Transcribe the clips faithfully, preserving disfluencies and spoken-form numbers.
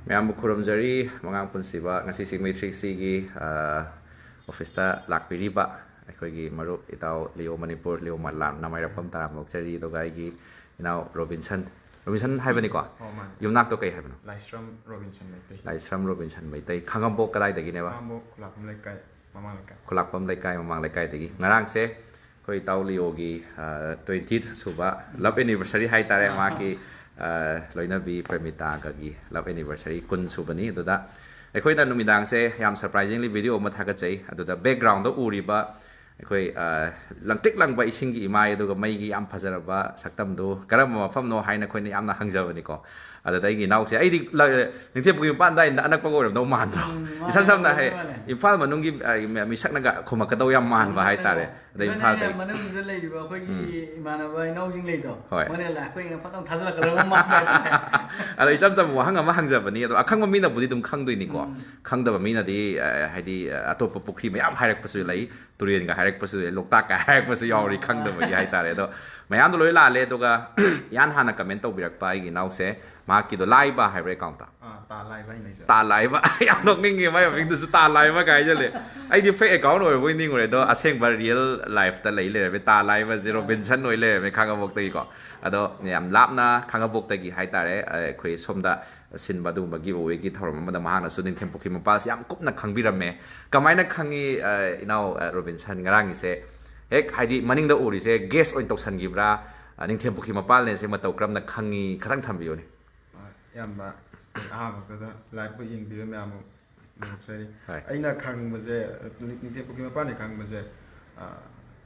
ꯃꯌꯥꯝꯕꯨ ꯈꯨꯔꯨꯝꯖꯔꯤ, ꯃꯉꯥꯡ ꯄꯨꯟꯁꯤꯕ꯫ ꯉꯁꯤ ꯆꯤꯡꯃꯩ ꯊ꯭ꯔꯤ ꯁꯤꯒꯤ ꯑꯣꯐꯤꯁꯇ ꯂꯥꯛꯄꯤꯔꯤꯕ ꯑꯩꯈꯣꯏꯒꯤ ꯃꯔꯨꯞ ꯏꯇꯥꯎ ꯂꯤꯌꯣ ꯃꯅꯤꯄꯨꯔ, ꯂꯤꯌꯣ ꯃꯂꯥꯝꯅ ꯃꯥꯏꯔꯥꯛꯄꯝ ꯇꯔꯥꯝꯅ ꯑꯣꯛꯆꯔꯤ꯫ ꯑꯗꯨꯒ ꯑꯩꯒꯤ ꯏꯅꯥꯎ ꯔꯣꯕꯤꯟꯁꯟ, ꯔꯣꯕꯤꯟꯁꯟ ꯍꯥꯏꯕꯅꯤꯀꯣ? ꯑꯣ, ꯃꯥꯅꯦ꯫ ꯌꯨꯝꯅꯥꯛꯇꯣ ꯀꯩ ꯍꯥꯏꯕꯅꯣ? ꯂꯥꯏꯁ꯭ꯔꯝ ꯔꯣꯕꯤꯟꯁꯟ ꯃꯩꯇꯩ꯫ ꯂꯥꯏꯁ꯭ꯔꯝ ꯔꯣꯕꯤꯟꯁꯟ ꯃꯩꯇꯩ꯫ ꯈꯥꯉꯕꯣꯛ ꯀꯗꯥꯏꯗꯒꯤꯅꯦꯕ? ꯈꯥꯉꯕꯣꯛ ꯈꯨꯂꯥꯛꯄꯝ ꯂꯩꯀꯥꯏ, ꯃꯃꯥꯡ ꯂꯩꯀꯥꯏ꯫ ꯈꯨꯂꯥꯛꯄꯝ ꯂꯩꯀꯥꯏ, ꯃꯃꯥꯡ ꯂꯩꯀꯥꯏꯗꯒꯤ꯫ ꯉꯔꯥꯡꯁꯦ ꯑꯩꯈꯣꯏ ꯏꯇꯥꯎ ꯂꯤꯌꯣꯒꯤ ꯇ꯭ꯋꯦꯟꯇꯤ ꯁꯨꯕ ꯂꯞ ꯑꯦꯅꯤꯚꯔꯁꯔꯤ ꯍꯥꯏꯇꯥꯔꯦ꯫ ꯃꯍꯥꯛꯀꯤ ꯑ, ꯂꯣꯏꯅꯕꯤ ꯄ꯭ꯔꯦꯃꯤꯇꯥꯒꯒꯤ ꯂꯞ ꯑꯦꯅꯤꯚꯔꯁꯔꯤ ꯀꯨꯟ ꯁꯨꯕꯅꯤ꯫ ꯑꯗꯨꯗ ꯑꯩꯈꯣꯏꯅ ꯅꯨꯃꯤꯗꯥꯡꯁꯦ ꯌꯥꯝ ꯁꯔꯄ꯭ꯔꯥꯏꯖꯤꯡꯂꯤ ꯚꯤꯗꯤꯑꯣ ꯑꯃ ꯊꯥꯒꯠꯆꯩ꯫ ꯑꯗꯨꯗ ꯕꯦꯛꯒ꯭ꯔꯥꯎꯟꯗ ꯎꯔꯤꯕ ꯑꯩꯈꯣꯏ, ꯑ, ꯂꯪꯇ꯭ꯔꯤꯛ ꯂꯪꯕ ꯏꯁꯤꯡꯒꯤ ꯏꯃꯥꯏ, ꯑꯗꯨꯒ ꯃꯩꯒꯤ ꯌꯥꯝ ꯐꯖꯔꯕ ꯁꯛꯇꯝꯗꯨ ꯀꯔꯝꯕ ꯃꯐꯝꯅꯣ ꯍꯥꯏꯅ ꯑꯩꯈꯣꯏꯅ ꯌꯥꯝꯅ ꯍꯪꯖꯕꯅꯤꯀꯣ꯫ ꯑꯗꯨꯗ ꯑꯩꯒꯤ ꯏꯅꯥꯎꯁꯦ, ꯑꯩꯗꯤ ꯂ-, ꯅꯤꯡꯊꯦꯝ ꯄꯨꯈ꯭ꯔꯤ ꯃꯄꯥꯟꯗ ꯑꯩꯅ ꯑꯅꯛꯄꯒ ꯑꯣꯏꯔꯝꯗꯧ ꯃꯥꯟꯗ꯭ꯔꯣ? ꯎꯝ, ꯃꯥꯅꯦ, ꯏꯁꯝ ꯁꯝꯅ ꯍꯥꯏ, ꯃꯥꯅꯦ꯫ ꯏꯝꯐꯥꯜ ꯃꯅꯨꯡꯒꯤ, ꯑ, ꯃꯤꯁꯛꯅꯒ ꯈꯨꯝꯃꯛꯀꯗꯧ ꯌꯥꯝ ꯃꯥꯟꯕ ꯍꯥꯏꯇꯥꯔꯦ꯫ ꯑꯗꯩ ꯏꯚꯟ ꯏꯝꯐꯥꯜꯗꯒꯤ ꯑꯩꯅ ꯃꯅꯨꯡꯗꯨꯗ ꯂꯩꯔꯤꯕ ꯑꯩꯈꯣꯏꯒꯤ ꯏꯃꯥꯟꯅꯕ ꯏꯅꯥꯎꯁꯤꯡ ꯂꯩꯗꯣ, ꯍꯣꯏ꯫ ꯃꯣꯏꯅ ꯂꯥꯛꯄ ꯌꯦꯡꯉ ꯐꯠ ꯂꯥꯎ ꯊꯥꯖꯤꯜꯂꯛꯀꯗꯕ ꯃꯥꯟꯕ ꯍꯥꯏꯇꯥꯔꯦ꯫ ꯑꯗꯣ ꯏꯆꯝ ꯆꯝꯕ ꯋꯥꯍꯪ ꯑꯃ ꯍꯪꯖꯕꯅꯤ꯫ ꯑꯗꯣ ꯑꯈꯪꯕ ꯃꯤꯅꯕꯨꯗꯤ ꯑꯗꯨꯝ ꯈꯪꯗꯣꯏꯅꯤꯀꯣ꯫ ꯎꯝ꯫ ꯈꯪꯗꯕ ꯃꯤꯅꯗꯤ, ꯑ, ꯍꯥꯏꯗꯤ, ꯑ, ꯑꯇꯣꯞꯄ ꯄꯨꯈ꯭ꯔꯤ ꯃꯌꯥꯝ ꯍꯥꯏꯔꯛꯄꯁꯨ ꯂꯩ, ꯇꯨꯔꯦꯟꯒ ꯍꯥꯏꯔꯛꯄꯁꯨ ꯂꯩ, ꯂꯣꯛꯇꯥꯛꯀ ꯍꯥꯏꯔꯛꯄꯁꯨ ꯌꯥꯎꯔꯤ, ꯈꯪꯗꯕꯒꯤ ꯍꯥꯏꯇꯥꯔꯦ꯫ ꯑꯗꯣ ꯃꯌꯥꯝꯗꯣ ꯂꯣꯏ ꯂꯥꯜꯂꯦ꯫ ꯑꯗꯨꯒ ꯏꯍꯥꯟ ꯍꯥꯟꯅ ꯀꯃꯦꯟ ꯇꯧꯕꯤꯔꯛꯄ ꯑꯩꯒꯤ ꯏꯅꯥꯎꯁꯦ, ꯃꯍꯥꯛꯀꯤꯗꯣ ꯂꯥꯏꯕ ꯍꯥꯏꯕ꯭ꯔꯥ ꯑꯦꯀꯥꯎꯟꯇ? ꯑꯥ, ꯇꯥ ꯂꯥꯏꯕ ꯍꯥꯏꯅ ꯂꯩꯖꯩ꯫ ꯇꯥ ꯂꯥꯏꯕ꯫ ꯌꯥꯝ ꯅꯣꯛꯅꯤꯡꯉꯦ ꯃꯥꯏ ꯃꯃꯤꯡꯗꯨꯁꯨ, ꯇꯥ ꯂꯥꯏꯕ ꯀꯥꯏ ꯍꯥꯏꯖꯜꯂꯦ꯫ ꯑꯩꯗꯤ ꯐꯦꯛ ꯑꯦꯀꯥꯎꯟ ꯑꯣꯏꯔꯕꯣꯏ ꯅꯤꯡꯉꯨꯔꯦ, ꯑꯗꯣ ꯑꯁꯦꯡꯕ ꯔꯤꯌꯦꯜ ꯂꯥꯏꯐꯇ ꯂꯩ ꯂꯩꯔꯝꯃꯦ꯫ ꯇꯥ ꯂꯥꯏꯕꯁꯦ ꯔꯣꯕꯤꯟꯁꯟ ꯑꯣꯏ ꯂꯩꯔꯝꯃꯦ ꯈꯥꯉꯕꯣꯛꯇꯒꯤꯀꯣ꯫ ꯑꯗꯣ ꯌꯥꯝ ꯂꯥꯞꯅ ꯈꯥꯉꯕꯣꯛꯇꯒꯤ ꯍꯥꯏꯇꯥꯔꯦ, ꯑꯩꯈꯣꯏ ꯁꯣꯝꯗ ꯁꯤꯟꯕ ꯑꯗꯨꯒꯨꯝꯕ ꯒꯤꯞ ꯑꯋꯦꯒꯤ ꯊꯧꯔꯝ ꯑꯃꯗ ꯃꯍꯥꯛꯅꯁꯨ ꯅꯤꯡꯊꯦꯝ ꯄꯨꯈ꯭ꯔꯤ ꯃꯄꯥꯜꯁꯦ ꯌꯥꯝ ꯀꯨꯞꯅ ꯈꯪꯕꯤꯔꯝꯃꯦ꯫ ꯀꯃꯥꯏꯅ ꯈꯪꯉꯤ, ꯑ, ꯏꯅꯥꯎ, ꯑ, ꯔꯣꯕꯤꯟꯁꯟ? ꯉꯔꯥꯡꯒꯤꯁꯦ ꯍꯦꯛ, ꯍꯥꯏꯗꯤ, ꯃꯅꯤꯡꯗ ꯎꯔꯤꯁꯦ ꯒꯦꯁ ꯑꯣꯏꯅ ꯇꯧꯁꯟꯈꯤꯕ꯭ꯔꯥ, ꯑ, ꯅꯤꯡꯊꯦꯝ ꯄꯨꯈ꯭ꯔꯤ ꯃꯄꯥꯜꯅꯦꯁꯦ ꯃꯇꯧ ꯀꯔꯝꯅ ꯈꯪꯉꯤ? ꯈꯤꯇꯪ ꯊꯝꯕꯤꯌꯨꯅꯦ꯫ ꯑ, ꯏꯌꯥꯝꯕ, ꯑꯍꯥꯟꯕꯗ ꯂꯥꯏꯚ ꯌꯦꯡꯕꯤꯔ ꯃꯌꯥꯝꯕꯨ ꯅꯣꯛꯆꯔꯤ꯫ ꯍꯣꯏ꯫ ꯑꯩꯅ ꯈꯪꯕꯁꯦ, ꯅꯤꯡꯊꯦꯝ ꯄꯨꯈ꯭ꯔꯤ ꯃꯄꯥꯟꯗ ꯈꯪꯕꯁꯦ, ꯑ,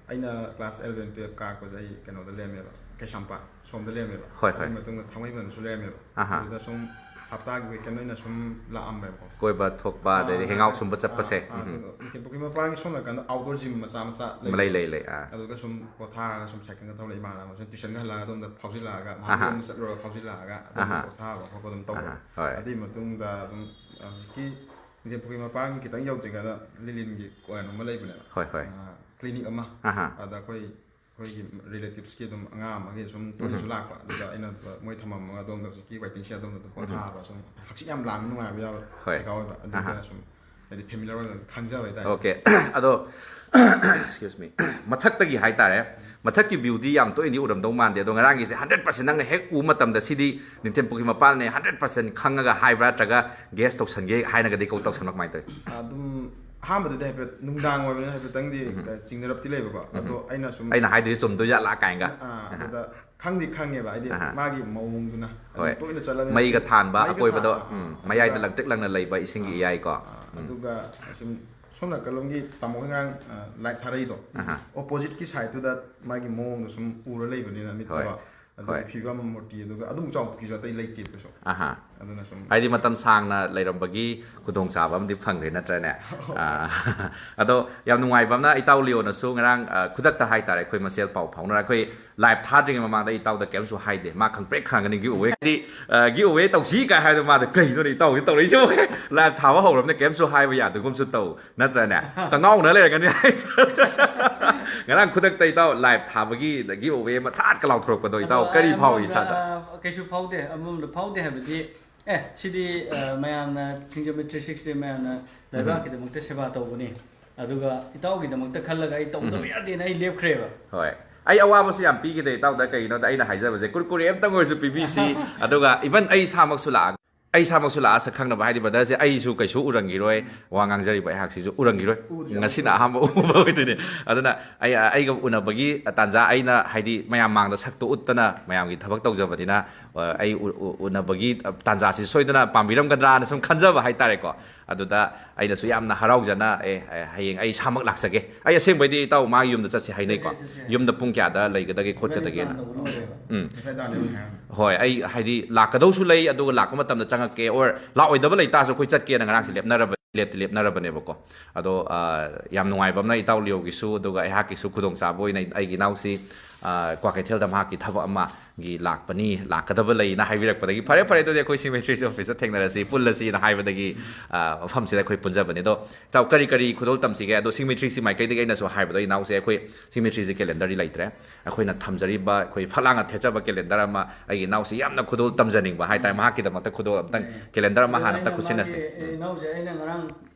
ꯑꯩꯅ ꯀ꯭ꯂꯥꯁ ꯑꯦꯂꯚꯦꯟ ꯇꯨꯌꯦꯜꯞ ꯀꯥꯔꯛꯄꯁꯦ ꯑꯩ ꯀꯩꯅꯣꯗ ꯂꯩꯔꯝꯃꯦꯕ, ꯀꯩꯁꯥꯝꯄꯥꯠ ꯁꯣꯝꯗ ꯂꯩꯔꯝꯃꯦꯕ꯫ ꯍꯣꯏ, ꯍꯣꯏ꯫ ꯑꯗꯨꯒꯤ ꯃꯇꯨꯡꯗ ꯊꯥꯡꯃꯩꯕꯟꯗꯁꯨ ꯂꯩꯔꯝꯃꯦꯕ꯫ ꯑꯍꯥ꯫ ꯑꯗꯨꯗ ꯁꯨꯝ ꯍꯞꯇꯥꯒꯤ ꯋꯤꯀꯦꯟ ꯑꯣꯏꯅ ꯁꯨꯝ ꯂꯥꯛꯑꯝꯃꯦꯕꯀꯣ꯫ ꯀꯣꯏꯕ ꯊꯣꯛꯄ, ꯑꯗꯩꯗꯤ ꯑꯥ, ꯍꯦꯡ ꯑꯥꯎꯠ ꯁꯨꯝꯕ ꯆꯠꯄꯁꯦ꯫ ꯑꯥ, ꯑꯥ, ꯎꯝ꯫ ꯑꯗꯨꯒ ꯅꯤꯡꯊꯦꯝ ꯄꯨꯈ꯭ꯔꯤ ꯃꯄꯥꯟꯒꯤ ꯁꯣꯝ ꯅꯥꯀꯟꯗ ꯑꯥꯎꯠꯗꯣꯔ ꯖꯤꯝ ꯃꯆꯥ ꯃꯆꯥ ꯂꯩ, ꯂꯩ, ꯂꯩ꯫ ꯑꯥ꯫ ꯑꯗꯨꯗ ꯁꯨꯝ ꯄꯣꯊꯥꯔꯒ ꯁꯨꯝ ꯁꯥꯏꯀꯜꯒ ꯊꯧꯔ ꯏꯃꯥꯟꯅꯕ ꯁꯨꯝ ꯇ꯭ꯌꯨꯁꯟꯒ ꯍꯜꯂꯛꯑꯒ ꯑꯗꯣꯝꯗ ꯐꯥꯎꯖꯤꯜꯂꯛꯑꯒ, ꯃꯍꯥꯛ ꯑꯍꯥ꯫ ꯑꯗꯣꯝꯗ ꯆꯠꯂꯨꯔꯒ ꯐꯥꯎꯖꯤꯜꯂꯛꯑꯒ ꯑꯗꯣꯝꯗ ꯑꯍꯥ꯫ ꯄꯣꯊꯥꯕ ꯈꯣꯠꯄ ꯑꯗꯨꯝ ꯇꯧꯕ꯫ ꯑꯍꯥ, ꯍꯣꯏ꯫ ꯑꯗꯨꯒꯤ ꯃꯇꯨꯡꯗ ꯑꯗꯨꯝ ꯍꯧꯖꯤꯛꯀꯤ ꯅꯤꯡꯊꯦꯝ ꯄꯨꯈ꯭ꯔꯤ ꯃꯄꯥꯟꯒꯤ ꯈꯤꯇꯪ ꯌꯧꯗ꯭ꯔꯤꯉꯩꯗ ꯂꯤꯂꯤꯟꯒꯤ ꯀꯣꯏꯟ ꯑꯃ ꯂꯩꯕꯅꯦꯕ꯫ ꯍꯣꯏ, ꯍꯣꯏ꯫ ꯑꯥ, ꯀ꯭ꯂꯤꯅꯤꯛ ꯑꯃ꯫ ꯑꯍꯥ꯫ ꯑꯗ ꯑꯩꯈꯣꯏ ꯑꯩꯈꯣꯏꯒꯤ ꯔꯤꯂꯦꯇꯤꯞꯁꯀꯤ ꯑꯗꯨꯝ ꯑꯉꯥꯡ ꯑꯃꯒꯤ ꯁꯨꯝ ꯇꯣꯏꯅꯁꯨ ꯂꯥꯛꯄ, ꯑꯗꯨꯗ ꯑꯩꯅ ꯃꯣꯏ ꯊꯝꯃꯝꯃꯒ ꯑꯗꯣꯝꯗ ꯍꯧꯖꯤꯛꯀꯤ ꯋꯦꯇꯤꯡ ꯁꯦꯗ ꯑꯗꯣꯝꯗ ꯑꯗꯨꯝ ꯄꯣꯊꯥꯕ, ꯁꯨꯝ ꯍꯛꯆꯤꯠ ꯌꯥꯝ ꯂꯥꯡꯕ ꯅꯨꯡꯉꯥꯏꯕ ꯌꯥꯎꯋꯦ꯫ ꯍꯣꯏ꯫ ꯂꯩꯀꯥꯏ ꯑꯣꯏꯕ ꯑꯗꯨꯒ ꯑꯍꯥ꯫ ꯁꯨꯝ ꯍꯥꯏꯗꯤ ꯐꯦꯃꯤꯂꯔ ꯑꯣꯏꯅ ꯈꯟꯖꯕ ꯍꯥꯏꯇꯥꯔꯦ꯫ ꯑꯣꯀꯦ꯫ ꯑꯗꯣ excuse me, ꯃꯊꯛꯇꯒꯤ ꯍꯥꯏꯇꯥꯔꯦ, ꯃꯊꯛꯀꯤ ꯚ꯭ꯌꯨꯗꯤ ꯌꯥꯝ ꯇꯣꯏꯅꯗꯤ ꯎꯔꯝꯗꯧ ꯃꯥꯟꯗꯦ, ꯑꯗꯣ ꯉꯔꯥꯡꯒꯤꯁꯦ ꯍꯟꯗ꯭ꯔꯦꯠ ꯄꯥꯔꯁꯦꯟ ꯅꯪꯅ ꯍꯦꯛ ꯎꯕ ꯃꯇꯝꯗ ꯁꯤꯗꯤ ꯅꯤꯡꯊꯦꯝ ꯄꯨꯈ꯭ꯔꯤ ꯃꯄꯥꯜꯅꯦ ꯍꯟꯗ꯭ꯔꯦꯠ ꯄꯥꯔꯁꯦꯟ ꯈꯪꯉꯒ ꯍꯥꯏꯕ꯭ꯔꯥ, ꯅꯠꯇ꯭ꯔꯒ ꯒꯦꯁ ꯇꯧꯁꯟꯒꯦ ꯍꯥꯏꯅꯒꯗꯤ ꯀꯣꯛ ꯇꯧꯁꯟꯕ, ꯀꯃꯥꯏꯅ ꯇꯧꯏ? ꯑꯗꯨꯝ ꯑꯍꯥꯟꯕꯗꯗꯤ ꯍꯥꯏꯐꯦꯠ ꯅꯨꯡꯗꯥꯡ ꯑꯣꯏꯕꯅꯤꯅ ꯍꯥꯏꯐꯦꯠꯇꯪꯗꯤ ꯆꯤꯡꯅꯔꯞꯇꯤ ꯂꯩꯕꯀꯣ꯫ ꯑꯗꯣ ꯑꯩꯅ ꯁꯨꯝ ꯑꯩꯅ ꯍꯥꯏꯗꯣꯏꯁꯦ ꯆꯨꯝꯗꯣꯏ ꯖꯥꯠꯂꯥ ꯀꯥꯏꯅꯒ? ꯑꯥ, ꯑꯗꯨꯗ ꯈꯪꯗꯤ ꯈꯪꯉꯦꯕ, ꯍꯥꯏꯗꯤ ꯑꯍꯥ꯫ ꯃꯥꯒꯤ ꯃꯑꯣꯡꯗꯨꯅ ꯑꯗꯨꯝ ꯍꯣꯏ꯫ ꯇꯣꯏꯅ ꯆꯠꯂꯕꯅꯤꯅ ꯃꯩꯒ ꯊꯥꯟꯕ ꯃꯩꯒ ꯑꯀꯣꯏꯕꯗꯣ, ꯊꯥꯟꯕ, ꯎꯝ, ꯑꯥ, ꯃꯌꯥꯏꯗ ꯑꯗꯨꯒ ꯂꯪꯇ꯭ꯔꯤꯛ ꯂꯪꯅ ꯂꯩꯕ ꯏꯁꯤꯡꯒꯤ ꯏꯌꯥꯏꯀꯣ꯫ ꯑꯥ, ꯎꯝ꯫ ꯑꯗꯨꯒ ꯁꯨꯝ ꯁꯣꯝ ꯅꯥꯀꯜꯂꯣꯝꯒꯤ ꯇꯥꯃꯣ ꯍꯣꯏ ꯉꯔꯥꯡ, ꯑ, ꯂꯥꯏꯠ ꯊꯥꯔꯛꯏꯗꯣ, ꯑꯍꯥ꯫ ꯑꯣꯄꯣꯖꯤꯠꯀꯤ ꯁꯥꯏꯠꯇꯨꯗ ꯃꯥꯒꯤ ꯃꯑꯣꯡꯗꯣ ꯁꯨꯝ ꯎꯔ ꯂꯩꯕꯅꯤꯅ ꯃꯤꯠꯇꯀꯣ꯫ ꯍꯣꯏ꯫ ꯑꯗꯨꯒꯤ ꯍꯣꯏ꯫ ꯐꯤꯕꯝ ꯃꯨꯔꯇꯤ, ꯑꯗꯨꯒ ꯑꯗꯨꯝ ꯆꯥꯎ ꯄꯨꯈ꯭ꯔꯤꯁꯨ ꯑꯇꯩ ꯂꯩꯇꯦꯕ ꯀꯩꯁꯨ꯫ ꯑꯍꯥ꯫ ꯑꯗꯨꯅ ꯁꯨꯝ ꯍꯥꯏꯗꯤ ꯃꯇꯝ ꯁꯥꯡꯅ ꯂꯩꯔꯝꯕꯒꯤ ꯈꯨꯗꯣꯡꯆꯥꯕ ꯑꯃꯗꯤ ꯐꯪꯈ꯭ꯔꯦ ꯅꯠꯇ꯭ꯔꯅꯦ? ꯑꯥ, ꯑꯗꯣ ꯌꯥꯝ ꯅꯨꯡꯉꯥꯏꯕ ꯑꯃꯅ ꯏꯇꯥꯎ ꯂꯤꯌꯣꯅꯁꯨ ꯉꯔꯥꯡ, ꯑ, ꯈꯨꯗꯛꯇ ꯍꯥꯏꯇꯥꯔꯦ, ꯑꯩꯈꯣꯏ ꯃꯁꯦꯜ ꯄꯥꯎ ꯐꯥꯎꯅꯔ, ꯑꯩꯈꯣꯏ ꯂꯥꯏꯚ ꯊꯥꯗ꯭ꯔꯤꯉꯩ ꯃꯃꯥꯡꯗ ꯑꯩ ꯏꯇꯥꯎꯗ ꯀꯩꯝꯁꯨ ꯍꯥꯏꯗꯦ꯫ ꯃꯥ ꯈꯪꯄ꯭ꯔꯦꯛ ꯈꯪꯒꯅꯤ ꯒꯤꯐ ꯑꯋꯦ꯫ ꯍꯥꯏꯗꯤ, ꯑ, ꯒꯤꯐ ꯑꯋꯦ ꯇꯧꯁꯤ ꯀꯥꯏ ꯍꯥꯏꯕꯗꯣ ꯃꯥꯗ ꯀꯩꯅꯣꯅꯦ ꯏꯇꯥꯎꯗꯤ ꯇꯧꯔꯛꯏꯁꯤꯕꯣ? ꯂꯥꯏꯚ ꯊꯥꯕ ꯍꯧꯔꯕꯅꯦ ꯀꯩꯝꯁꯨ ꯍꯥꯏꯕ ꯌꯥꯗꯒꯨꯝꯁꯨ ꯇꯧ ꯅꯠꯇ꯭ꯔꯅꯦ? ꯀꯉꯥꯎꯅ ꯂꯩꯔꯒꯅꯤ ꯍꯥꯏ꯫ ꯉꯔꯥꯡ ꯈꯨꯗꯛꯇ ꯏꯇꯥꯎ ꯂꯥꯏꯚ ꯊꯥꯕꯒꯤ ꯒꯤꯐ ꯑꯋꯦ ꯑꯃ ꯊꯥꯠꯀ ꯂꯥꯎꯊꯣꯔꯛꯄꯗꯣ ꯏꯇꯥꯎ ꯑꯗꯣ ꯀꯔꯤ ꯐꯥꯎꯏ ꯑꯃꯔꯣꯝꯗ, ꯏꯁꯥꯗ? ꯑ, ꯀꯩꯁꯨ ꯐꯥꯎꯗꯦ꯫ ꯑꯃꯔꯣꯝꯗ ꯐꯥꯎꯗꯦ ꯍꯥꯏꯕꯗꯤ, ꯑꯦ, ꯁꯤꯗꯤ, ꯑ, ꯃꯌꯥꯝꯅ ꯁꯤꯡꯖꯃꯩ ꯊ꯭ꯔꯤ ꯁꯤꯛꯁꯇꯤ ꯃꯌꯥꯝꯅ ꯂꯩꯕꯥꯛꯀꯤꯗꯃꯛꯇ ꯁꯦꯕꯥ ꯇꯧꯕꯅꯤ, ꯑꯗꯨꯒ ꯏꯇꯥꯎꯒꯤꯗꯃꯛꯇ ꯈꯜꯂꯒ ꯑꯩ ꯇꯧꯗꯕ ꯌꯥꯗꯦꯅ ꯑꯩ ꯂꯦꯞꯈ꯭ꯔꯦꯕ꯫ ꯍꯣꯏ꯫ ꯑꯩ ꯑꯋꯥꯕꯁꯨ ꯌꯥꯝ ꯄꯤꯈꯤꯗꯦ ꯏꯇꯥꯎꯗ, ꯀꯩꯒꯤꯅꯣꯗ ꯑꯩꯅ ꯍꯥꯏꯖꯕꯁꯦ ꯀꯨꯔꯀꯨꯔꯦ ꯑꯝꯇꯪ ꯑꯣꯏꯔꯁꯨ ꯄꯤꯕꯤꯁꯤ꯫ ꯑꯗꯨꯒ even ꯑꯩ ꯏꯁꯥꯃꯛꯁꯨ ꯂꯥꯛꯑꯒ, ꯑꯩ ꯏꯁꯥꯃꯛꯁꯨ ꯂꯥꯛꯑ ꯁꯛ ꯈꯪꯅꯕ, ꯍꯥꯏꯗꯤ ꯕ꯭ꯔꯗꯔꯁꯦ ꯑꯩꯁꯨ ꯀꯩꯁꯨ ꯎꯔꯝꯈꯤꯔꯣꯏ, ꯋꯥ ꯉꯥꯡꯖꯔꯤꯕ ꯑꯩꯍꯥꯛꯁꯤꯁꯨ ꯎꯔꯝꯈꯤꯔꯣꯏ꯫ ꯎꯗ꯭ꯔꯤ, ꯉꯁꯤꯅ ꯑꯍꯥꯟꯕ ꯎꯕ ꯑꯣꯏꯗꯣꯏꯅꯦ꯫ ꯑꯗꯨꯅ ꯑꯩ, ꯑꯩꯒ ꯎꯅꯕꯒꯤ ꯇꯥꯟꯖꯥ, ꯑꯩꯅ ꯍꯥꯏꯗꯤ ꯃꯌꯥꯝ ꯃꯥꯡꯗ ꯁꯛꯇꯣ ꯎꯠꯇꯅ ꯃꯌꯥꯝꯒꯤ ꯊꯕꯛ ꯇꯧꯖꯕꯅꯤꯅ, ꯑ, ꯑꯩ ꯎ-, ꯎ-, ꯎꯅꯕꯒꯤ ꯇꯥꯟꯖꯥꯁꯤ ꯁꯣꯏꯗꯅ ꯄꯥꯝꯕꯤꯔꯝꯒꯗ꯭ꯔꯥꯅ ꯁꯨꯝ ꯈꯟꯖꯕ ꯍꯥꯏꯇꯥꯔꯦꯀꯣ꯫ ꯑꯗꯨꯗ ꯑꯩꯅꯁꯨ ꯌꯥꯝꯅ ꯍꯔꯥꯎꯖꯅ, "ꯑꯦ, ꯑꯦ, ꯍꯌꯦꯡ ꯑꯩ ꯏꯁꯥꯃꯛ ꯂꯥꯛꯆꯒꯦ꯫ ꯑꯩ ꯑꯁꯦꯡꯕꯩꯗꯤ ꯏꯇꯥꯎ ꯃꯥꯒꯤ ꯌꯨꯝꯗ ꯆꯠꯁꯦ ꯍꯥꯏꯅꯩꯀꯣ꯫ ꯆꯠꯁꯦ, ꯆꯠꯁꯦ꯫ ꯌꯨꯝꯗ ꯄꯨꯡ ꯀꯌꯥꯗ ꯂꯩꯒꯗꯒꯦ ꯈꯣꯠꯀꯗꯒꯦꯅ?" ꯇꯧꯕ ꯂꯣꯏꯔꯦꯕ꯫ ꯎꯝ꯫ ꯉꯁꯥꯏ ꯗꯥꯅꯦꯕꯨ ꯍꯥꯏꯔꯝꯃꯦ꯫ ꯍꯣꯏ, ꯑꯩ ꯍꯥꯏꯗꯤ ꯂꯥꯛꯀꯗꯧꯁꯨ ꯂꯩ, ꯑꯗꯨꯒ ꯂꯥꯛꯄ ꯃꯇꯝꯗ ꯆꯪꯉꯛꯀꯦ, or ꯂꯥꯛꯑꯣꯏꯗꯕ ꯂꯩꯇꯥꯔꯁꯨ ꯑꯩꯈꯣꯏ ꯆꯠꯀꯦꯅ ꯉꯔꯥꯡꯁꯦ ꯂꯦꯞꯅꯔꯕ꯫ ꯂꯦꯞꯇꯤ ꯂꯦꯞꯅꯔꯕꯅꯦꯕꯀꯣ꯫ ꯑꯗꯣ ꯑ, ꯌꯥꯝ ꯅꯨꯡꯉꯥꯏꯕ ꯑꯃꯅ ꯏꯇꯥꯎ ꯂꯤꯌꯣꯒꯤꯁꯨ ꯑꯗꯨꯒ ꯑꯩꯍꯥꯛꯀꯤꯁꯨ ꯈꯨꯗꯣꯡꯆꯥꯕ ꯑꯣꯏꯅ ꯑꯩꯒꯤ ꯏꯅꯥꯎꯁꯤ ꯑ, ꯀ꯭ꯋꯥꯀꯩꯊꯦꯜꯗ ꯃꯍꯥꯛꯀꯤ ꯊꯕꯛ ꯑꯃꯒꯤ ꯂꯥꯛꯄꯅꯤ, ꯂꯥꯛꯀꯗꯕ ꯂꯩꯅ ꯍꯥꯏꯕꯤꯔꯛꯄꯗꯒꯤ, "ꯐꯔꯦ, ꯐꯔꯦ, ꯑꯗꯨꯗꯤ ꯑꯩꯈꯣꯏ ꯁꯤꯃꯦꯇ꯭ꯔꯤꯁꯤ ꯑꯣꯐꯤꯁꯇ ꯊꯦꯡꯅꯔꯁꯤ, ꯄꯨꯜꯂꯁꯤꯅ" ꯍꯥꯏꯕꯗꯒꯤ ꯑ, ꯃꯐꯝꯁꯤꯗ ꯑꯩꯈꯣꯏ ꯄꯨꯟꯖꯕꯅꯤ꯫ ꯑꯗꯣ ꯏꯇꯥꯎ, ꯀꯔꯤ ꯀꯔꯤ ꯈꯨꯗꯣꯜ ꯇꯝꯁꯤꯒꯦ? ꯑꯗꯣ ꯁꯤꯃꯦꯇ꯭ꯔꯤꯁꯤ ꯃꯥꯏꯀꯩꯗꯒꯤ ꯑꯩꯅꯁꯨ ꯍꯥꯏꯕꯗꯣ, ꯏꯅꯥꯎꯁꯦ ꯑꯩꯈꯣꯏ ꯁꯤꯃꯦꯇ꯭ꯔꯤꯁꯤ ꯀꯦꯂꯦꯟꯗꯔꯗꯤ ꯂꯩꯇ꯭ꯔꯦ꯫ ꯑꯩꯈꯣꯏꯅ ꯊꯝꯖꯔꯤꯕ, ꯑꯩꯈꯣꯏ ꯐꯛꯂꯥꯡꯅ ꯊꯦꯠꯆꯕ ꯀꯦꯂꯦꯟꯗꯔ ꯑꯃ ꯑꯩꯒꯤ ꯏꯅꯥꯎꯁꯤ ꯌꯥꯝꯅ ꯈꯨꯗꯣꯜ ꯇꯝꯖꯅꯤꯡꯕ ꯍꯥꯏꯇꯥꯔꯦ꯫ ꯃꯍꯥꯛꯀꯤꯗꯃꯛꯇ ꯈꯨꯗꯣꯜ ꯑꯝꯇꯪ, ꯀꯦꯂꯦꯟꯗꯔ ꯑꯃ ꯍꯥꯟꯅ ꯑꯝꯇ ꯑꯩꯅ ꯈꯨꯠꯁꯤꯟꯅꯁꯤ꯫ ꯃꯥꯒꯤ, ꯑꯦ, ꯏꯅꯥꯎꯁꯦ ꯑꯩꯅ ꯉꯔꯥꯡ,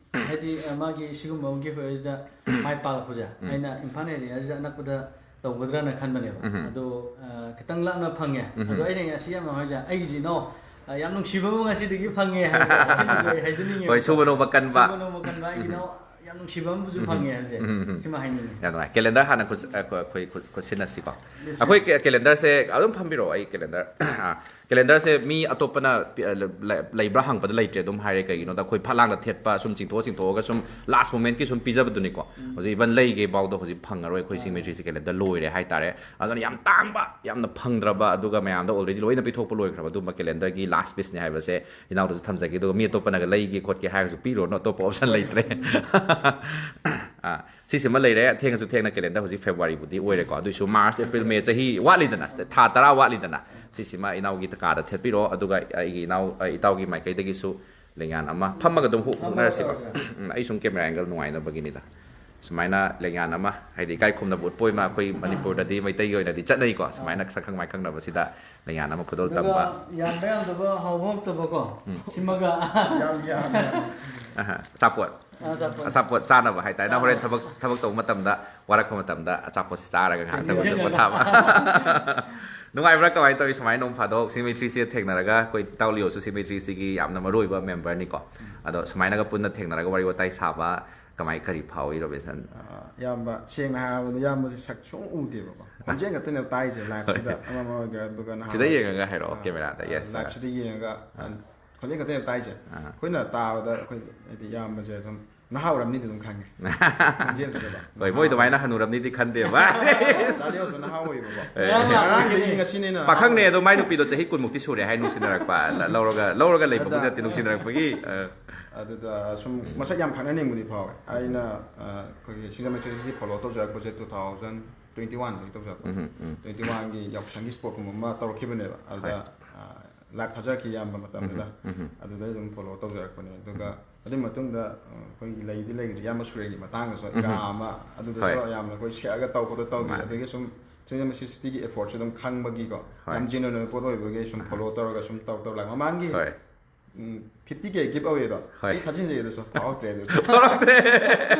ꯍꯥꯏꯗꯤ, ꯑ, ꯃꯥꯒꯤ ꯁꯤꯒꯨꯝꯕ ꯑꯃꯒꯤ ꯍꯣꯏꯁꯤꯗ ꯃꯥꯏ ꯄꯥꯛꯂꯛꯄꯁꯦ, ꯎꯝ꯫ ꯑꯩꯅ ꯏꯝꯐꯥꯜ ꯑꯦꯔꯤꯌꯥꯁꯤꯗ ꯑꯅꯛꯄꯗ ꯇꯧꯒꯗ꯭ꯔꯅ ꯈꯟꯕꯅꯦꯕ꯫ ꯎꯝ꯫ ꯑꯗꯣ, ꯑ, ꯈꯤꯇꯪ ꯂꯥꯞꯅ ꯐꯪꯉꯦ꯫ ꯎꯝ꯫ ꯑꯗꯣ ꯑꯩꯅ ꯉꯁꯤ ꯌꯥꯝ ꯍꯥꯏꯁꯦ, ꯑꯩꯒꯤꯁꯨ ꯏꯅꯥꯎ, ꯑ, ꯌꯥꯝ ꯅꯨꯡꯁꯤꯕ ꯑꯃ ꯉꯁꯤꯗꯒꯤ ꯐꯪꯉꯦ ꯍꯥꯏꯕꯁꯦ, ꯑꯁꯤꯃꯁꯨ ꯑꯩ ꯍꯥꯏꯖꯅꯤꯡꯉꯦꯕ꯫ ꯍꯣꯏ, ꯁꯨꯕ ꯅꯣꯝꯕ ꯀꯟꯕ꯫ ꯁꯨꯕ ꯅꯣꯝꯕ ꯀꯟꯕ, ꯑꯩꯒꯤ ꯎꯝ꯫ ꯏꯅꯥꯎ ꯌꯥꯝ ꯅꯨꯡꯁꯤꯕ ꯑꯃꯁꯨ ꯎꯝ꯫ ꯐꯪꯉꯦ ꯍꯥꯏꯕꯁꯦ, ꯎꯝ꯫ ꯁꯤꯃ ꯍꯥꯏꯅꯤꯡꯉꯤ꯫ ꯌꯥꯝ ꯅꯨꯡꯉꯥꯏ꯫ ꯀꯦꯂꯦꯟꯗꯔ ꯍꯥꯟꯅ ꯈꯨꯠ-, ꯑꯩꯈꯣꯏ, ꯑꯩꯈꯣꯏ ꯈꯨꯠ-, ꯈꯨꯠꯁꯤꯟꯅꯁꯤꯀꯣ꯫ ꯂꯦꯞꯁꯤ꯫ ꯑꯩꯈꯣꯏ ꯀꯦ-, ꯀꯦꯂꯦꯟꯗꯔꯁꯦ ꯑꯗꯨꯝ ꯐꯝꯕꯤꯔꯛꯑꯣ, ꯑꯩ ꯀꯦꯂꯦꯟꯗꯔ꯫ ꯑꯥ, ꯀꯦꯂꯦꯟꯗꯔꯁꯦ ꯃꯤ ꯑꯇꯣꯞꯄꯅ ꯄꯤ-, ꯑ, ꯂ-, ꯂ-, ꯂꯩꯕ꯭ꯔꯥ ꯍꯪꯕꯗ ꯂꯩꯇ꯭ꯔꯦ ꯑꯗꯨꯝ ꯍꯥꯏꯔꯦ꯫ ꯀꯩꯒꯤꯅꯣꯗ ꯑꯩꯈꯣꯏ ꯐꯛꯂꯥꯡꯗ ꯊꯦꯠꯄ ꯁꯨꯝ ꯆꯤꯡꯊꯣꯛꯑ ꯆꯤꯡꯊꯣꯛꯑꯒ ꯁꯨꯝ ꯂꯥꯁ ꯃꯣꯃꯦꯟꯠꯀꯤ ꯁꯨꯝ ꯄꯤꯖꯕꯗꯨꯅꯤꯀꯣ꯫ ꯎꯝ꯫ ꯍꯧꯖꯤꯛ ꯏꯚꯟ ꯂꯩꯒꯦ ꯐꯥꯎꯗ ꯍꯧꯖꯤꯛ ꯐꯪꯉꯔꯣꯏ꯫ ꯑꯩꯈꯣꯏ ꯑꯥ꯫ ꯁꯤꯃꯦꯇ꯭ꯔꯤꯁꯦ ꯀꯦꯂꯦꯟꯗꯔ ꯂꯣꯏꯔꯦ ꯍꯥꯏꯇꯥꯔꯦ꯫ ꯑꯗꯨꯅ ꯌꯥꯝ ꯇꯥꯡꯕ, ꯌꯥꯝꯅ ꯐꯪꯗ꯭ꯔꯕ, ꯑꯗꯨꯒ ꯃꯌꯥꯝꯗ already ꯂꯣꯏꯅ ꯄꯤꯊꯣꯛꯄ ꯂꯣꯏꯈ꯭ꯔꯕ ꯑꯗꯨꯝꯕ ꯀꯦꯂꯦꯟꯗꯔꯒꯤ ꯂꯥꯁ ꯄꯤꯁꯅꯦ ꯍꯥꯏꯕꯁꯦ ꯏꯅꯥꯎꯗꯁꯨ ꯊꯝꯖꯒꯦ꯫ ꯑꯗꯨꯒ ꯃꯤ ꯑꯇꯣꯞꯄꯅꯒ ꯂꯩꯒꯦ ꯈꯣꯠꯀꯦ ꯍꯥꯏꯔꯒꯁꯨ ꯄꯤꯔꯨꯔꯅꯨ, ꯑꯇꯣꯞꯄ ꯑꯣꯞꯁꯟ ꯂꯩꯇ꯭ꯔꯦ꯫ ꯑꯥ, ꯁꯤꯁꯤꯃ ꯂꯩꯔꯦ꯫ ꯊꯦꯡꯉꯁꯨ ꯊꯦꯡꯅ ꯀꯦꯂꯦꯟꯗꯔ ꯍꯧꯖꯤꯛ ꯐꯦꯕ꯭ꯔꯨꯋꯥꯔꯤꯕꯨꯗꯤ ꯑꯣꯏꯔꯦꯀꯣ꯫ ꯑꯗꯨꯏꯁꯨ ꯃꯥꯔꯆ, ꯑꯦꯄ꯭ꯔꯤꯜ, ꯃꯦ ꯆꯍꯤ ꯋꯥꯠꯂꯤꯗꯅ, ꯊꯥ ꯇꯔꯥ ꯋꯥꯠꯂꯤꯗꯅ, ꯁꯤꯁꯤꯃ ꯏꯅꯥꯎꯒꯤ ꯀꯥꯗ ꯊꯦꯠꯄꯤꯔꯣ꯫ ꯑꯗꯨꯒ ꯑꯩꯒꯤ ꯏꯅꯥꯎ, ꯑ, ꯏꯇꯥꯎꯒꯤ ꯃꯥꯏꯀꯩꯗꯒꯤꯁꯨ ꯂꯦꯡꯌꯥꯟ ꯑꯃ ꯐꯝꯃꯒ ꯑꯗꯨꯝ ꯍꯨ-, ꯐꯝꯃꯒ ꯍꯨꯛꯅꯔꯁꯤꯀꯣ꯫ ꯇꯧꯔꯁꯤꯔꯥ? ꯎꯝ, ꯑꯩ ꯁꯨꯝ ꯀꯦꯃꯦꯔꯥ ꯑꯦꯡꯒꯜ ꯅꯨꯡꯉꯥꯏꯅꯕꯒꯤꯅꯤꯗ꯫ ꯁꯨꯃꯥꯏꯅ ꯂꯦꯡꯌꯥꯟ ꯑꯃ, ꯍꯥꯏꯗꯤ ꯏꯀꯥꯏ ꯈꯨꯝꯅꯕ ꯎꯠꯄ ꯑꯣꯏꯅ ꯑꯩꯈꯣꯏ ꯃꯅꯤꯄꯨꯔꯗꯗꯤ ꯃꯩꯇꯩꯒꯤ ꯑꯣꯏꯅꯗꯤ ꯆꯠꯅꯩꯀꯣ꯫ ꯁꯨꯃꯥꯏꯅ ꯁꯛꯈꯪ ꯃꯥꯏꯈꯪꯅꯕꯁꯤꯗ ꯂꯦꯡꯌꯥꯟ ꯑꯃ ꯈꯨꯗꯣꯜ ꯑꯗꯨꯒ ꯇꯝꯕ꯫ ꯌꯥꯝꯕ ꯌꯥꯝꯗꯕ, ꯍꯥꯎꯕ ꯍꯥꯎꯇꯕꯀꯣ꯫ ꯎꯝ꯫ ꯁꯤꯃꯒ꯫ ꯌꯥꯝ, ꯌꯥꯝ, ꯌꯥꯝ꯫ ꯑꯍꯥ, ꯑꯆꯥꯄꯣꯠ꯫ ꯑꯆꯥꯄꯣꯠ꯫ ꯑꯆꯥꯄꯣꯠ ꯆꯥꯅꯕ ꯍꯥꯏꯇꯥꯔꯦ꯫ ꯅꯪ ꯍꯣꯔꯦꯟ ꯆꯥꯅꯕ꯫ ꯊꯕꯛ, ꯊꯕꯛ ꯇꯧꯕ ꯃꯇꯝꯗ, ꯋꯥꯔꯛꯄ ꯃꯇꯝꯗ ꯑꯆꯥꯄꯣꯠꯁꯤ ꯆꯥꯔꯒ ꯉꯥꯏꯍꯥꯛꯇꯪ ꯅꯤꯡꯁꯤꯡꯉꯒ꯫ ꯄꯣꯊꯥꯕ꯫ ꯅꯨꯡꯉꯥꯏꯕ꯭ꯔꯥ? ꯀꯃꯥꯏꯅ ꯇꯧꯋꯤ? ꯁꯨꯃꯥꯏꯅ ꯅꯣꯡ ꯐꯥꯗꯣꯛ ꯁꯤꯃꯦꯇ꯭ꯔꯤꯁꯤꯗ ꯊꯦꯡꯅꯔꯒ, ꯑꯩꯈꯣꯏ ꯏꯇꯥꯎ ꯂꯤꯌꯣꯁꯨ ꯁꯤꯃꯦꯇ꯭ꯔꯤꯁꯤꯒꯤ ꯌꯥꯝꯅ ꯃꯔꯨ ꯑꯣꯏꯕ ꯃꯦꯝꯕꯔꯅꯤꯀꯣ꯫ ꯑꯗꯣ ꯁꯨꯃꯥꯏꯅꯒ ꯄꯨꯟꯅ ꯊꯦꯡꯅꯔꯒ ꯋꯥꯔꯤ ꯋꯥꯇꯥꯏ ꯁꯥꯕ, ꯀꯃꯥꯏ, ꯀꯔꯤ ꯐꯥꯎꯏ, ꯔꯣꯕꯤꯟꯁꯟ? ꯑ, ꯏꯌꯥꯝꯕ, ꯁꯦꯡꯅ ꯍꯥꯏꯔꯕꯗ ꯏꯌꯥꯝꯕꯁꯦ ꯁꯛ ꯁꯨꯡꯎ ꯎꯗꯦꯕꯀꯣ꯫ ꯈꯣꯟꯖꯦꯜ ꯈꯛꯇꯅꯦꯕ ꯇꯥꯏꯁꯦ ꯂꯥꯏꯞꯁꯤꯗ꯫ ꯍꯣꯏ꯫ ꯑꯃ ꯑꯃ ꯑꯣꯏꯒꯦꯔꯥ, ꯑꯗꯨꯒ ꯅꯍꯥꯟ ꯁꯤꯗ ꯌꯦꯡꯉꯒ ꯍꯥꯏꯔꯛꯑꯣ, ꯑ, ꯀꯦꯃꯦꯔꯥꯗ꯫ ꯑ, ꯌꯦꯁ, ꯁꯔ꯫ ꯂꯥꯏꯞꯁꯤꯗ ꯌꯦꯡꯉꯒ, ꯑ, ꯑꯥ꯫ ꯈꯣꯟꯖꯦꯜ ꯈꯛꯇꯅꯦꯕ ꯇꯥꯏꯁꯦ꯫ ꯑꯥ꯫ ꯑꯩꯈꯣꯏꯅ ꯇꯥꯕꯗ ꯑꯩꯈꯣꯏ, ꯍꯥꯏꯗꯤ, ꯏꯌꯥꯝꯕꯁꯦ ꯑꯗꯨꯝ ꯅꯍꯥ ꯑꯣꯏꯔꯝꯅꯤꯗꯤ ꯑꯗꯨꯝ ꯈꯪꯉꯦ꯫ ꯈꯣꯟꯖꯦꯜꯁꯤꯗꯀꯣ꯫ ꯍꯣꯏ, ꯃꯣꯏ ꯑꯗꯨꯃꯥꯏꯅ ꯍꯅꯨꯔꯝꯅꯤꯗꯤ ꯈꯟꯗꯦꯕ꯫ ꯗꯥ ꯂꯤꯌꯣꯁꯨ ꯅꯍꯥ ꯑꯣꯏꯌꯦꯕꯀꯣ꯫ ꯑꯦ꯫ ꯉꯔꯥꯡꯗꯒꯤ ꯉꯁꯤꯅ ꯍꯦꯟꯅ ꯄꯥꯈꯪꯅꯦ ꯑꯗꯣ, ꯃꯥꯏ ꯅꯨꯄꯤꯗꯣ ꯆꯍꯤ ꯀꯨꯟꯃꯨꯛꯇꯤ ꯁꯨꯔꯦ ꯍꯥꯏ, ꯅꯨꯡꯁꯤꯅꯔꯛꯄ꯫ ꯂ-, ꯂꯧꯔꯒ, ꯂꯧꯔꯒ ꯂꯩꯕꯕꯨ ꯑꯗ ꯅꯠꯇꯦ, ꯅꯨꯡꯁꯤꯅꯔꯛꯄꯒꯤ꯫ ꯑ꯫ ꯑꯗꯨꯗ ꯁꯨꯝ ꯃꯁꯛ ꯌꯥꯝ ꯈꯪꯅꯅꯤꯡꯕꯗꯤ ꯐꯥꯎꯋꯦ꯫ ꯑꯩꯅ ꯑ, ꯑꯩꯈꯣꯏꯒꯤ ꯁꯤꯡꯖꯃꯩ ꯊ꯭ꯔꯤ ꯁꯤꯛꯁꯇꯤ ꯐꯣꯂꯣ ꯇꯧꯖꯔꯛꯄꯁꯦ ꯇꯨ ꯊꯥꯎꯖꯟ ꯇ꯭ꯋꯦꯟꯇꯤ ꯋꯥꯟꯗꯒꯤ ꯇꯧꯖꯔꯛꯄ꯫ ꯎꯝ, ꯎꯝ. ꯇ꯭ꯋꯦꯟꯇꯤ ꯋꯥꯟꯒꯤ ꯌꯥꯎꯁꯪꯒꯤ ꯁ꯭ꯄꯣꯔꯠꯀꯨꯝꯕ ꯑꯃ ꯇꯧꯔꯛꯈꯤꯕꯅꯦꯕ꯫ ꯑꯗꯨꯗ ꯍꯣꯏ. ꯂꯥꯏꯚ ꯊꯥꯖꯔꯛꯈꯤ ꯏꯌꯥꯝꯕ ꯃꯇꯝꯗꯨꯗ꯫ ꯎꯝ, ꯎꯝ. ꯑꯗꯨꯗ ꯑꯗꯨꯝ ꯐꯣꯂꯣ ꯇꯧꯖꯔꯛꯄꯅꯦ꯫ ꯑꯗꯨꯒ ꯑꯗꯨꯒꯤ ꯃꯇꯨꯡꯗ ꯑ, ꯑꯩꯈꯣꯏꯒꯤ ꯂꯩꯗꯤ ꯂꯩꯈꯤꯗ꯭ꯔꯦ, ꯏꯌꯥꯝꯕ ꯁꯨꯔꯦꯒꯤ ꯃꯇꯥꯡꯗꯁꯨ ꯀꯥ ꯑꯃ ꯑꯗꯨꯗꯁꯨ ꯍꯣꯏ. ꯌꯥꯝꯅ ꯑꯩꯈꯣꯏ ꯁꯤꯌꯔꯒ ꯇꯧꯕꯗꯣ ꯇꯧꯈꯤ꯫ ꯃꯥꯅꯦ. ꯑꯗꯒꯤ ꯁꯨꯝ ꯁꯤꯡꯖꯃꯩ ꯊ꯭ꯔꯤ ꯁꯤꯛꯁꯇꯤꯒꯤ ꯑꯦꯐꯣꯔꯠꯁꯨ ꯑꯗꯨꯝ ꯈꯪꯕꯒꯤꯀꯣ꯫ ꯍꯣꯏ. ꯌꯥꯝ ꯖꯦꯅꯨꯏꯟ ꯑꯣꯏꯕ ꯄꯣꯠ ꯑꯣꯏꯕꯒꯤ ꯁꯨꯝ ꯐꯣꯂꯣ ꯇꯧꯔꯒ ꯁꯨꯝ ꯇꯧ ꯇꯧ ꯂꯥꯛ ꯃꯃꯥꯡꯒꯤ ꯍꯣꯏ. ꯐꯤꯐꯇꯤ ꯀꯦ ꯒꯤꯞ ꯑꯋꯦꯗꯣ ꯍꯣꯏ. ꯑꯩ ꯊꯥꯖꯤꯟꯖꯩ ꯑꯗꯨꯁꯨ ꯐꯥꯎꯔꯛꯇ꯭ꯔꯦ ꯑꯗꯨ꯫ ꯐꯥꯎꯔꯛꯇꯦ.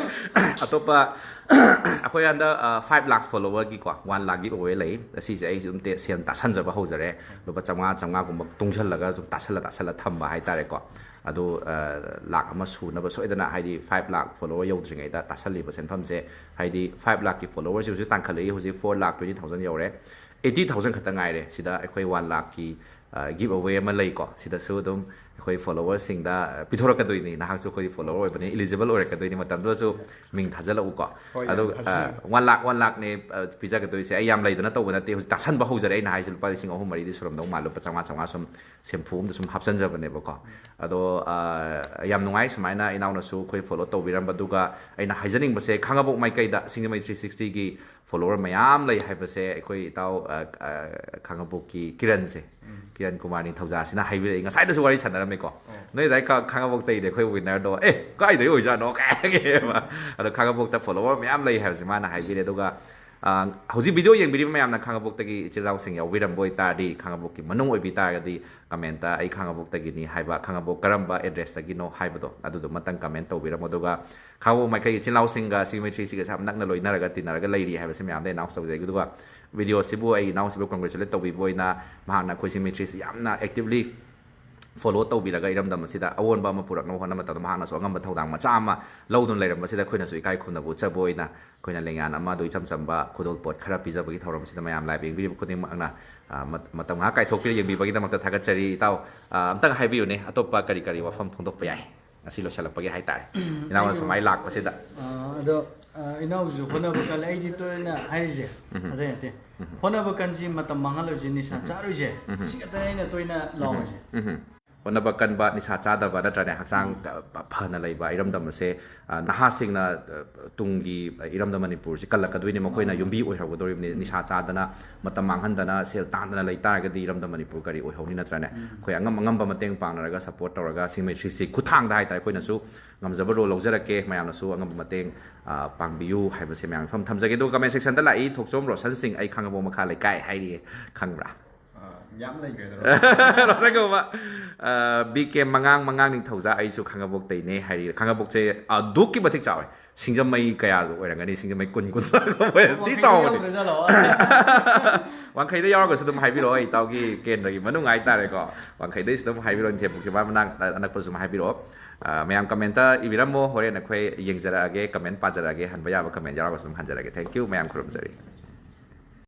ꯑꯇꯣꯞꯄ ꯑꯩꯈꯣꯏ ꯍꯟꯗꯛ ꯐꯥꯏꯚ ꯂꯥꯛꯁ ꯐꯣꯂꯣꯋꯔꯒꯤꯀꯣ ꯋꯥꯟ ꯂꯥꯛ ꯒꯤꯞ ꯑꯋꯦ ꯂꯩ꯫ ꯑꯁꯤꯁꯦ ꯑꯩꯁꯨ ꯑꯗꯨꯝ ꯇꯦ- ꯁꯦꯜ ꯇꯥꯁꯟꯖꯕ ꯍꯧꯖꯔꯦ꯫ ꯂꯨꯄꯥ ꯆꯥꯝꯃꯉꯥ ꯆꯥꯝꯃꯉꯥꯒꯨꯝꯕ ꯇꯨꯡꯁꯜꯂꯒ ꯑꯗꯨꯝ ꯇꯥꯁꯜꯂ ꯇꯥꯁꯜꯂ ꯊꯝꯕ ꯍꯥꯏꯇꯥꯔꯦꯀꯣ꯫ ꯑꯗꯨ ꯑ, ꯂꯥꯛ ꯑꯃ ꯁꯨꯅꯕ ꯁꯣꯏꯗꯅ, ꯍꯥꯏꯗꯤ ꯐꯥꯏꯚ ꯂꯥꯛ ꯐꯣꯂꯣꯋꯔ ꯌꯧꯗ꯭ꯔꯤꯉꯩꯗ ꯇꯥꯁꯜꯂꯤꯕ ꯁꯦꯟꯐꯝꯁꯦ, ꯍꯥꯏꯗꯤ ꯐꯥꯏꯚ ꯂꯥꯛꯀꯤ ꯐꯣꯂꯣꯋꯔꯁꯤ ꯍꯧꯖꯤꯛ ꯇꯥꯡꯈꯠꯂꯛꯏ꯫ ꯍꯧꯖꯤꯛ ꯐꯣꯔ ꯂꯥꯛ ꯇ꯭ꯋꯦꯟꯇꯤ ꯊꯥꯎꯖꯟ ꯌꯧꯔꯦ꯫ ꯑꯩꯠꯇꯤ ꯊꯥꯎꯖꯟ ꯈꯛꯇ ꯉꯥꯏꯔꯦ꯫ ꯁꯤꯗ ꯑꯩꯈꯣꯏ ꯋꯥꯟ ꯂꯥꯛꯀꯤ ꯒꯤꯞ ꯑꯋꯦ ꯑꯃ ꯂꯩꯀꯣ꯫ ꯁꯤꯗꯁꯨ ꯑꯗꯨꯝ ꯑꯩꯈꯣꯏ ꯐꯣꯂꯣꯋꯔꯁꯤꯡꯗ ꯄꯤꯊꯣꯔꯛꯀꯗꯣꯏꯅꯤ꯫ ꯅꯍꯥꯛꯁꯨ ꯑꯩꯈꯣꯏ ꯐꯣꯂꯣꯋꯔ ꯑꯣꯏꯕꯅꯤ, ꯏꯂꯤꯖꯤꯕꯜ ꯑꯣꯏꯔꯛꯀꯗꯣꯏꯅꯤ꯫ ꯃꯇꯝꯗꯨꯗꯁꯨ ꯃꯤꯡ ꯊꯥꯖꯤꯜꯂꯛꯎꯀꯣ꯫ ꯍꯣꯏ, ꯑꯗꯨ ꯌꯥꯝ ꯊꯥꯖꯤꯜꯂꯛꯑꯣ꯫ ꯋꯥꯟ ꯂꯥꯛ ꯋꯥꯟ ꯂꯥꯛꯅꯦ ꯄꯤꯖꯒꯗꯣꯏꯁꯦ꯫ ꯑꯩ ꯌꯥꯝ ꯂꯩꯗꯅ ꯇꯧꯕ ꯅꯠꯇꯦ꯫ ꯍꯧꯖꯤꯛ ꯇꯥꯁꯟꯕ ꯍꯧꯖꯔꯦ꯫ ꯑꯩꯅ ꯍꯥꯏꯁꯦ ꯂꯨꯄꯥ ꯂꯤꯁꯤꯡ ꯑꯍꯨꯝ ꯃꯔꯤꯗꯤ ꯁꯨꯔꯝꯗꯧ ꯃꯥꯜꯂꯦ꯫ ꯂꯨꯄꯥ ꯆꯥꯝꯃꯉꯥ ꯆꯥꯝꯃꯉꯥ ꯁꯨꯝ ꯁꯦꯝꯐꯨ ꯑꯃꯗ ꯁꯨꯝ ꯍꯥꯞꯆꯤꯟꯖꯕꯅꯦꯕꯀꯣ꯫ ꯑꯗꯣ ꯑ, ꯌꯥꯝ ꯅꯨꯡꯉꯥꯏ ꯁꯨꯃꯥꯏꯅ ꯏꯅꯥꯎꯅꯁꯨ ꯑꯩꯈꯣꯏ ꯐꯣꯂꯣ ꯇꯧꯕꯤꯔꯝꯕꯗꯨꯒ꯫ ꯑꯩꯅ ꯍꯥꯏꯖꯅꯤꯡꯕꯁꯦ ꯈꯥꯡꯉꯕꯣꯛ ꯃꯥꯏꯀꯩꯗ ꯁꯤꯡꯖꯃꯩ ꯊ꯭ꯔꯤ ꯁꯤꯛꯁꯇꯤꯒꯤ ꯐꯣꯂꯣꯋꯔ ꯃꯌꯥꯝ ꯂꯩ ꯍꯥꯏꯕꯁꯦ ꯑꯩꯈꯣꯏ ꯏꯇꯥꯎ ꯑ, ꯑ, ꯈꯥꯡꯉꯕꯣꯛꯀꯤ ꯀꯤꯔꯟꯁꯦ, ꯀꯤꯔꯟ ꯀꯨꯃꯥꯔ ꯅꯤꯡꯊꯧꯖꯥꯁꯤꯅ ꯍꯥꯏꯕꯤꯔꯛꯏ꯫ ꯉꯁꯥꯏꯗꯁꯨ ꯋꯥꯔꯤ ꯁꯥꯟꯅꯔꯝꯃꯤꯀꯣ꯫ ꯅꯣꯏ ꯑꯗꯥꯏ ꯈꯥ- ꯈꯥꯡꯉꯕꯣꯛꯇꯩꯗꯤ ꯑꯩꯈꯣꯏ ꯋꯤꯟꯅꯔꯗꯣ ꯑꯦ ꯀꯥꯏꯗꯩ ꯑꯣꯏꯖꯥꯠꯅꯣ ꯀꯥꯏ ꯍꯪꯉꯦꯕ꯫ ꯑꯗꯣ ꯈꯥꯡꯉꯕꯣꯛꯇ ꯐꯣꯂꯣꯋꯔ ꯃꯌꯥꯝ ꯂꯩ ꯍꯥꯏꯕꯁꯦ ꯃꯥꯅ ꯍꯥꯏꯕꯤꯔꯦ꯫ ꯑꯗꯨꯒ ꯑ, ꯍꯧꯖꯤꯛ ꯚꯤꯗꯤꯑꯣ ꯌꯦꯡꯕꯤꯔꯤꯕ ꯃꯌꯥꯝꯅ ꯈꯥꯡꯉꯕꯣꯛꯇꯒꯤ ꯏꯆꯤꯜ ꯏꯅꯥꯎꯁꯤꯡ ꯌꯥꯎꯕꯤꯔꯝꯕ ꯑꯣꯏꯇꯥꯔꯗꯤ, ꯈꯥꯡꯉꯕꯣꯛꯀꯤ ꯃꯅꯨꯡ ꯑꯣꯏꯕꯤ ꯇꯥꯔꯒꯗꯤ ꯀꯃꯦꯟꯇ "ꯑꯩ ꯈꯥꯡꯉꯕꯣꯛꯇꯒꯤꯅꯤ" ꯍꯥꯏꯕ, ꯈꯥꯡꯉꯕꯣꯛ ꯀꯔꯝꯕ ꯑꯦꯗ꯭ꯔꯦꯁꯇꯒꯤꯅꯣ ꯍꯥꯏꯕꯗꯣ ꯑꯗꯨꯗꯨꯃꯇꯪ ꯀꯃꯦꯟ ꯇꯧꯕꯤꯔꯝꯃꯣ꯫ ꯑꯗꯨꯒ ꯈꯥꯡꯉꯕꯣꯛ ꯃꯥꯏꯀꯩꯒꯤ ꯏꯆꯤꯜ ꯏꯅꯥꯎꯁꯤꯡꯒ ꯁꯤꯡꯖꯃꯩ ꯊ꯭ꯔꯤ ꯁꯤꯛꯁꯇꯤꯒꯁꯦ ꯌꯥꯝ ꯅꯛꯅ ꯂꯣꯏꯅꯔꯒ ꯇꯤꯟꯅꯔꯒ ꯂꯩꯔꯤ ꯍꯥꯏꯕꯁꯤ ꯃꯌꯥꯝꯗ ꯑꯦꯅꯥꯎꯟꯁ ꯇꯧꯖꯒꯦ꯫ ꯑꯗꯨꯒ ꯚꯤꯗꯤꯑꯣꯁꯤꯕꯨ ꯑꯩ ꯏꯅꯥꯎꯁꯤꯕꯨ ꯀꯣꯡꯒ꯭ꯔꯦꯆꯨꯂꯦꯠ ꯇꯧꯕꯤꯕ ꯑꯣꯏꯅ ꯃꯍꯥꯛꯅ ꯑꯩꯈꯣꯏ ꯁꯤꯡꯖꯃꯩ ꯊ꯭ꯔꯤ ꯁꯤꯛꯁꯇꯤ ꯌꯥꯝꯅ ꯑꯦꯛꯇꯤꯚꯂꯤ ꯐꯣꯂꯣ ꯇꯧꯕꯤꯔꯒ ꯏꯔꯝꯗꯝ ꯑꯁꯤꯗ ꯑꯑꯣꯟꯕ ꯑꯃ ꯄꯨꯔꯛꯅꯕ ꯍꯣꯠꯅꯕ ꯃꯇꯝꯗ ꯃꯍꯥꯛꯅꯁꯨ ꯑꯉꯝꯕ ꯊꯧꯗꯥꯡ ꯃꯆꯥ ꯑꯃ ꯂꯧꯗꯨꯅ ꯂꯩꯔꯝꯕꯁꯤꯗ ꯑꯩꯈꯣꯏꯅꯁꯨ ꯏꯀꯥꯏ ꯈꯨꯝꯅꯕ ꯎꯠꯆꯕ ꯑꯣꯏꯅ ꯑꯩꯈꯣꯏꯅ ꯂꯦꯡꯌꯥꯟ ꯑꯃ ꯑꯗꯨ ꯏꯆꯝ ꯆꯝꯕ ꯈꯨꯗꯣꯜꯄꯣꯠ ꯈꯔ ꯄꯤꯖꯕꯒꯤ ꯊꯧꯔꯝꯁꯤꯗ ꯃꯌꯥꯝ live ꯌꯦꯡꯕꯤꯔꯤꯕ ꯈꯨꯗꯤꯡꯃꯛꯅ, ꯑ, ꯃꯠ- ꯃꯇꯝ ꯉꯥꯏꯍꯥꯛ ꯀꯥꯏꯊꯣꯛꯄꯤꯔ ꯌꯦꯡꯕꯤꯕꯒꯤꯗꯃꯛꯇ ꯊꯥꯒꯠꯆꯔꯤ꯫ ꯏꯇꯥꯎ, ꯑ, ꯑꯝꯇꯪ ꯍꯥꯏꯕꯤꯌꯨꯅꯦ, ꯑꯇꯣꯞꯄ ꯀꯔꯤ ꯀꯔꯤ ꯋꯥꯐꯝ ꯐꯣꯡꯗꯣꯛꯄ ꯌꯥꯏ ꯉꯁꯤ ꯂꯣꯏꯁꯤꯜꯂꯛꯄꯒꯤ ꯍꯥꯏꯇꯥꯔꯦ, ꯏꯅꯥꯎꯅ ꯁꯨꯃꯥꯏꯅ ꯂꯥꯛꯄꯁꯤꯗ? ꯑ, ꯑꯗꯣ ꯑ, ꯏꯅꯥꯎꯁꯨ ꯍꯣꯠꯅꯕ ꯀꯜꯂꯦ꯫ ꯑꯩꯗꯤ ꯇꯣꯏꯅ ꯍꯥꯏꯔꯤꯁꯦ ꯑꯇꯩ ꯅꯠꯇꯦ, ꯍꯣꯠꯅꯕ ꯀꯟꯁꯤ, ꯃꯇꯝ ꯃꯥꯡꯍꯜꯂꯣꯏꯁꯤ, ꯅꯤꯁꯥ ꯆꯥꯔꯣꯏꯁꯦ, ꯁꯤ ꯈꯛꯇꯅꯦ ꯑꯩꯅ ꯇꯣꯏꯅ ꯂꯥꯎꯔꯤꯁꯦ꯫ ꯎꯝ. ꯍꯣꯠꯅꯕ ꯀꯟꯕ, ꯅꯤꯁꯥ ꯆꯥꯗꯕ ꯅꯠꯇ꯭ꯔꯅꯦ, ꯍꯛꯆꯥꯡ ꯐꯅ ꯂꯩꯕ ꯏꯔꯝꯗꯝ ꯑꯁꯦ, ꯅꯍꯥꯁꯤꯡꯅ ꯇꯨꯡꯒꯤ ꯏꯔꯝꯗꯝ ꯃꯅꯤꯄꯨꯔꯁꯤ ꯀꯜꯂꯛꯀꯗꯣꯏꯅꯤ, ꯃꯈꯣꯏꯅ ꯌꯨꯝꯕꯤ ꯑꯣꯏꯍꯧꯒꯗꯧꯔꯤꯕꯅꯤ꯫ ꯅꯤꯁꯥ ꯆꯥꯗꯅ, ꯃꯇꯝ ꯃꯥꯡꯍꯟꯗꯅ, ꯁꯦꯜ ꯇꯥꯟꯗꯅ ꯂꯩ ꯇꯥꯔꯒꯗꯤ ꯏꯔꯝꯗꯝ ꯃꯅꯤꯄꯨꯔ ꯀꯔꯤ ꯑꯣꯏꯍꯧꯅꯤ, ꯅꯠꯇ꯭ꯔꯅꯦ? ꯑꯩꯈꯣꯏ ꯑꯉꯝ ꯑꯉꯝꯕ ꯃꯇꯦꯡ ꯄꯥꯡꯅꯔꯒ, ꯁꯄꯣꯔꯠ ꯇꯧꯔꯒ, ꯁꯤꯡꯃꯩ ꯊ꯭ꯔꯤ ꯁꯤ ꯈꯨꯠꯊꯥꯡꯗ ꯍꯥꯏꯇꯥꯔꯦ, ꯑꯩꯈꯣꯏꯅꯁꯨ ꯉꯝꯖꯕ ꯔꯣꯜ ꯂꯧꯖꯔꯛꯀꯦ꯫ ꯃꯌꯥꯝꯅꯁꯨ ꯑꯉꯝꯕ ꯃꯇꯦꯡ ꯄꯥꯡꯕꯤꯌꯨ ꯍꯥꯏꯕꯁꯦ ꯃꯌꯥꯝ ꯃꯐꯝ ꯊꯝꯖꯒꯦ꯫ ꯑꯗꯨꯒ ꯀꯃꯦꯟ ꯁꯦꯛꯁꯟꯗ ꯂꯥꯛꯏ, ꯊꯣꯛꯆꯣꯝ ꯔꯣꯁꯟ ꯁꯤꯡ, ꯑꯩ ꯈꯥꯡꯉꯕꯣꯛ ꯃꯈꯥ ꯂꯩꯀꯥꯏ ꯍꯥꯏꯔꯤꯌꯦ, ꯈꯪꯕ꯭ꯔꯥ? ꯌꯥꯝ ꯂꯩꯈ꯭ꯔꯦꯗ꯫ ꯔꯣꯁꯟ ꯀꯧꯕ ꯕꯤ ꯀꯦ ꯃꯉꯥꯡ, ꯃꯉꯥꯡ ꯅꯤꯡꯊꯧꯖꯥ, ꯑꯩꯁꯨ ꯈꯥꯡꯉꯕꯣꯛꯇꯩꯅꯦ ꯍꯥꯏꯔꯤ꯫ ꯈꯥꯡꯉꯕꯣꯛꯁꯦ ꯑꯗꯨꯛꯀꯤ ꯃꯇꯤꯛ ꯆꯥꯎꯋꯦ꯫ ꯁꯤꯡꯖꯃꯩ ꯀꯌꯥꯒ ꯑꯣꯏꯔꯝꯒꯅꯤ, ꯁꯤꯡꯖꯃꯩ ꯀꯨꯟ, ꯀꯨꯟꯊ꯭ꯔꯥꯒ ꯑꯣꯏꯔꯝ-, ꯊꯤ ꯆꯥꯎꯕꯅꯦ꯫ ꯋꯥꯡꯈꯩꯗ ꯌꯥꯎꯔꯒꯁꯨ ꯑꯗꯨꯝ ꯍꯥꯏꯕꯤꯔꯛꯑꯣ, ꯑꯩ ꯏꯇꯥꯎꯒꯤ ꯀꯦꯟꯗ꯭ꯔꯒꯤ ꯃꯅꯨꯡ ꯍꯥꯏꯇꯥꯔꯦꯀꯣ꯫ ꯋꯥꯡꯈꯩꯗꯩꯁꯨ ꯑꯗꯨꯝ ꯍꯥꯏꯕꯤꯔꯛꯑꯣ, ꯅꯤꯡꯊꯦꯝ ꯄꯨꯈ꯭ꯔꯤꯕꯥ ꯃꯅꯥꯛ ꯑꯅꯛꯄꯁꯨ ꯑꯗꯨꯝ ꯍꯥꯏꯕꯤꯔꯛꯑꯣ꯫ ꯃꯌꯥꯝ ꯀꯃꯦꯟꯇ ꯏꯕꯤꯔꯝꯃꯣ, ꯍꯣꯔꯦꯟ ꯑꯩꯈꯣꯏ ꯌꯦꯡꯖꯔꯛꯑꯒꯦ, ꯀꯃꯦꯟ ꯄꯥꯖꯔꯛꯑꯒꯦ, ꯍꯟꯕ ꯌꯥꯕ ꯀꯃꯦꯟ ꯌꯥꯎꯔꯒꯁꯨ ꯑꯗꯨꯝ ꯍꯟꯖꯔꯛꯑꯒꯦ꯫ Thank you, ꯃꯌꯥꯝ ꯈꯨꯔꯨꯝꯖꯔꯤ꯫